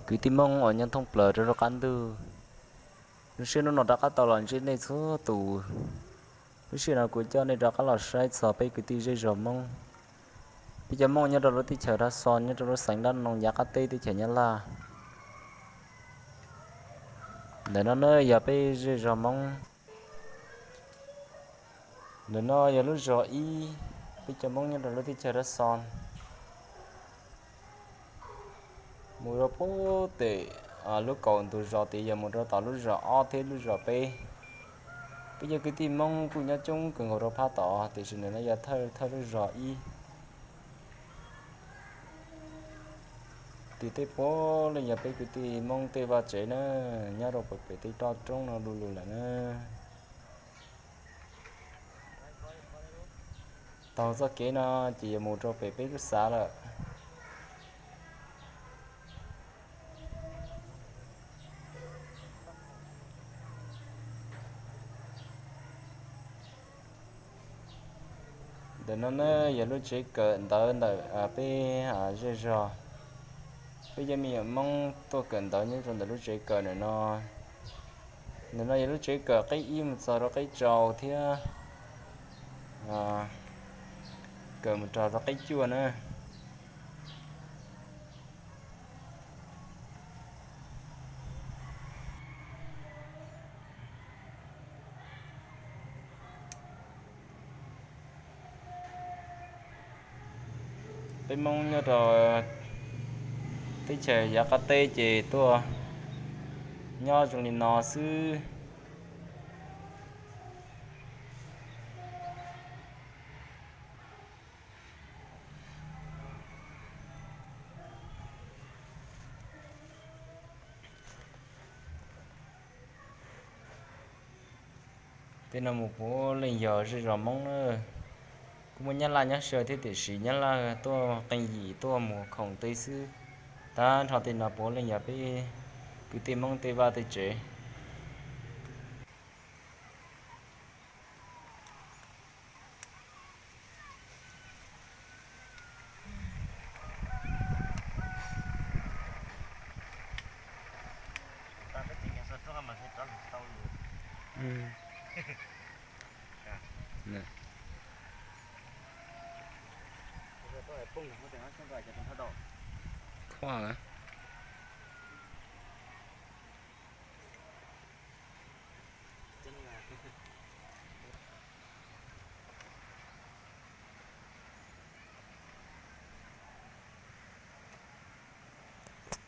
Kwv tij Hmoob uas nyob thoob plaws rau lub qab ntuj, zoo siab hnub no rov qab tau los ntsib nej txhua tus. Lub sij hawm no kuv coj nej rov qab los saib txog peb kwv tij zej zog Hmoob. Peb cov Hmoob nyob rau lub teb chaws Dab Xon, nyob rau lub xeev Dab Noo yav qab teb teb chaws Nyab Laj. Ntawm no ne yog peb zej zog Hmoob. Ntawm no yog lub zos ib, peb cov Hmoob nyob rau lub teb chaws Dab Xon. Mus rau pem tej lub kaum ntug zos tid yog mus rau tom lub zos ob thiab lub zos peb. Peb cov kwv tij Hmoob kuj nyob coob kawg nkaus rau phab tod, tiam sis ntawm no yog thawj lub zos ib. Tim tej puav leej yog peb kwv tij Hmoob tej vaj tsev na, nyob rau pem tej toj roob no du lug lawm na. Taug txoj kev no ces yuav mus rau pem peb lub xav lawm. Ntawm no ne yog lub tsev kawm ntawv ntawm peb zej zog. Peb cov me nyuam Hmoob tuaj kawm ntawv nyob rau ntawm lub tsev kawm ntawm no. Ntawm no yog lub tsev kawm qib ib mus txog rau qib rau thiab kawm mus rau qib cuaj na. Peb Hmoob nyob rau teb chaws yav qab teb ces tuaj nyob zoo li no xwb. Tej no mus puav leej yog zej zos Hmoob na. Kuj muaj Nyab Laj nyob saib thiab tiam sis Nyab Laj tuaj qee yim tuaj mus khoom tej xwb. Tag nrho tej no puav leej yog peb kwv tij Hmoob tej vaj tej tsev. Khuaj.